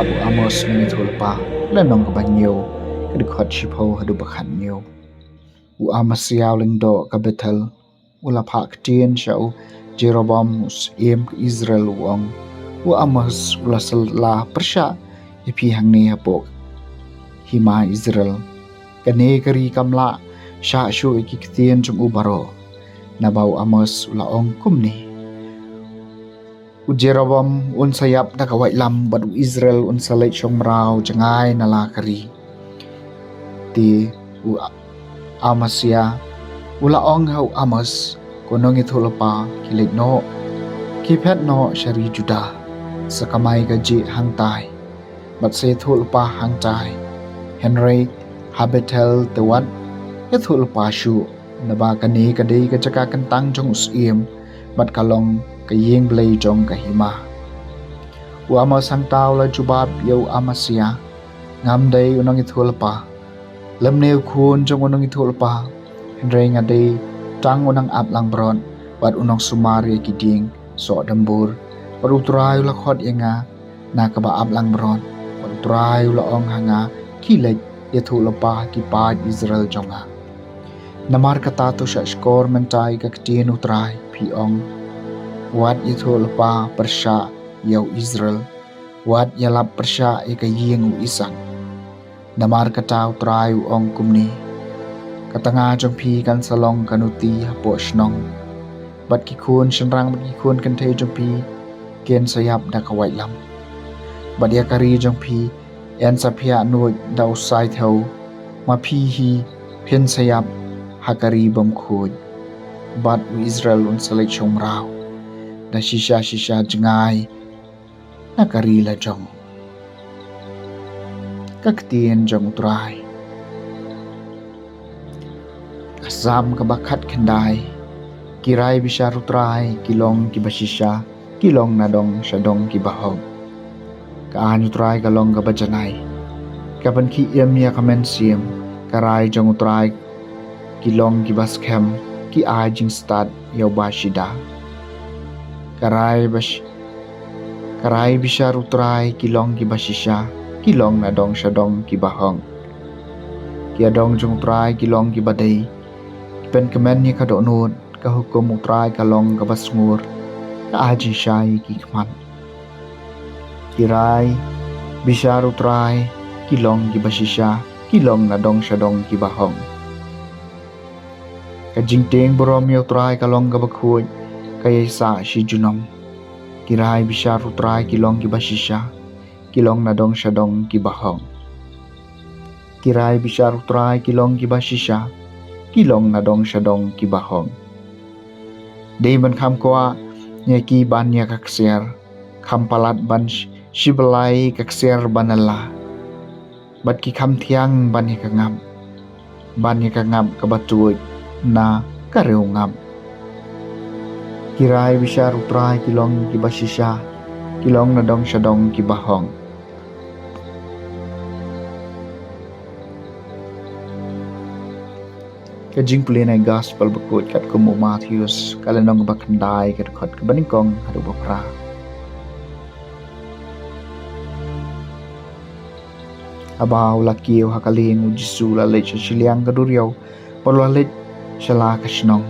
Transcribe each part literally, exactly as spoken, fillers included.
U Amos u nongïathuhlypa, lynnong kaba hynñiew, ka dkhot shiphew haduh ba khathynñiew. U Amasia u lyngdoh ka Bethel, u la phah ktien sha u Jeroboam u syiem ka Israel u ong, U Amos u la syllah pyrshah ïa phi hangne hapoh hima Israel. Kane ka ri kam lah shah shuh ïa ki ktien jong u baroh. Naba u Amos u la ong kumne, U Jeroboam un sa ïap da ka waitlam, bad u Israel un sa leit shong mraw jngai na la ka ri. Te u Amasia u la ong ha u Amos, Ko nongïathuhlypa, khie leit noh, khie phet noh sha ri Judah, sa kamai kajih hangtai, bad sa ïathuhlypa hangtai. Hynrei ha Bethel te wat ïathuhlypa shuh, naba kane ka dei ka jaka kyntang jong u syiem, bad ka long ka ïing Blei jong ka hima. U Amos hangta u la jubab ïa u Amasia, Ngam dei u nongïathuhlypa, lymne u khun jong u nongïathuhlypa, hynrei nga dei tang u nongap langbrot, bad u nongsumar ïa ki dieng soh dambur. Bad U Trai u la khot ïa nga na kaba ap langbrot, bad U Trai u la ong ha nga, Khie leit ïathuhlypa ha ki paid Israel jong nga. Namar kata to shah shkor mynta ïa ka ktien U Trai, phi ong, Wat ïathuhlypa pyrshah ïa u Israel, wat ïalap pyrshah ïa ka ïing u Isaak. Namar kata U Trai u ong kumne, Ka tnga jong phi kan sa long ka nuti hapoh shnong, bad ki khun shynrang bad ki khun kynthei jong phi kin sa ïap da ka waitlam, bad ïa ka ri jong phi yn sa phiah nuid da u saithew. Ma phi hi phin sa ïap ha ka ri bymkhuid, bad u Israel un sa leit shong mraw da shisha shisha jngai na ka ri la jong. Ka ktien jong U Trai. Ka Salm kaba khatkhyndai. Ki rai bishar U Trai ki long kiba shisha, ki long na dong sha dong kiba hok. Ka aiñ U Trai ka long kaba janai, ka pynkhie im ïa ka mynsiem. Ka rai jong U Trai ki long kiba skhem, ki ai jingstad ïa uba shida. Ka rai bash-, ka rai bishar U Trai ki long kiba shisha, ki long na dong sha dong kiba hok. Ki adong jong U Trai ki long kiba dei, ki pynkmen ïa ka dohnud. Ka hukum U Trai ka long kaba sngur, ka ai jingshai ki khmat. Ki rai bishar U Trai ki long kiba shisha, ki long na dong sha dong kiba hok. Ka jingtieng burom ïa U Trai ka long kaba khuid, ka ïai sah shi junom. Ki rai bishar U Trai ki long kiba shisha, ki long na dong sha dong kiba hok. Ki rai bishar U Trai ki long kiba shisha, ki long na dong sha dong kiba hok. Dei ban kham kwah ïa ki ban ïa ka ksiar, kham palat ban sh-, shiblai ka ksiar ban la, bad ki kham thiang ban ïa ka ngap, ban ïa ka ngap kaba tuid na ka riewngap. Ki rai bishar U Trai ki long kiba shisha, ki long na dong sha dong kiba hok. Ka jingpule na Gospel bakhuid katkum u Mathaios, ka lynnong ba khyndai, ka dkhot kaba nyngkong haduh ba phra. Haba u la kiew ha ka lieng, u Jisu u la leit sha shiliang ka duriaw, bad u la leit sha la ka shnong.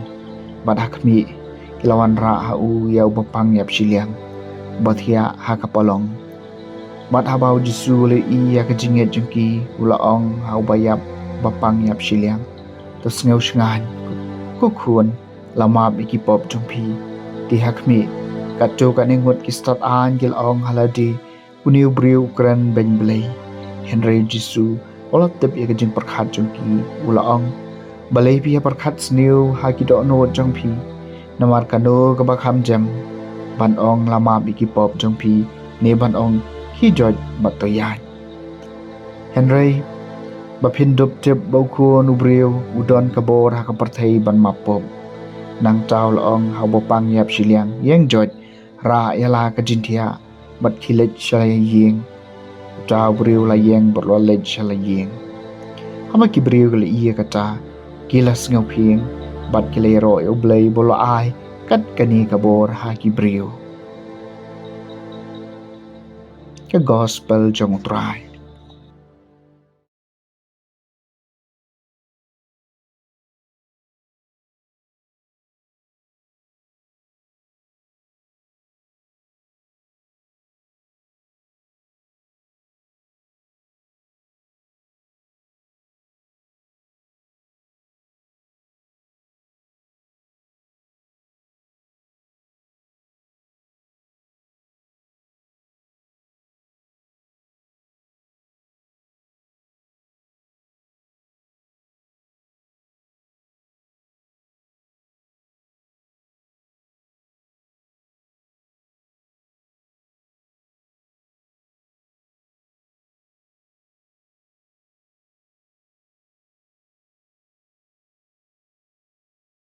Bad ha khmih, ki la wanrah ha u ïa uba pang ïap shiliang, uba thiah ha ka palong. Bad haba u Jisu u la ïohi ïa ka jingngeit jong ki, u la ong ha uba ïap, uba pang ïap shiliang, To sngew shngaiñ, ko khun, la map ïa ki pop jong phi. Te ha khmih, katto katne ngut ki stad aiñ ki la ong ha lade, Une u briew u kren beiñ Blei. Hynrei u Jisu u la tip ïa ka jingpyrkhat jong ki, u la ong, Balei phi ïa pyrkhat sniew ha ki dohnud jong phi? Namar kano kaba kham jem, ban ong, La map ïa ki pop jong phi, ne ban ong, Khie joit bad to ïaid? Hynrei ba phin dup tip ba U Khun u briew u don ka bor ha ka pyrthei ban map pop. Nangta u la ong ha uba pang ïap shiliang, Ïeng joit, rah ïa la ka jingthiah, bad khie leit sha la ïing. Uta u briew u la ïeng bad u la leit sha la ïing. Haba ki briew ki la ïohi ïa kata, ki la sngewphieng, bad ki la ïaroh ïa U Blei ba u la ai kat kane ka bor ha ki briew. ka gospel jong U Trai.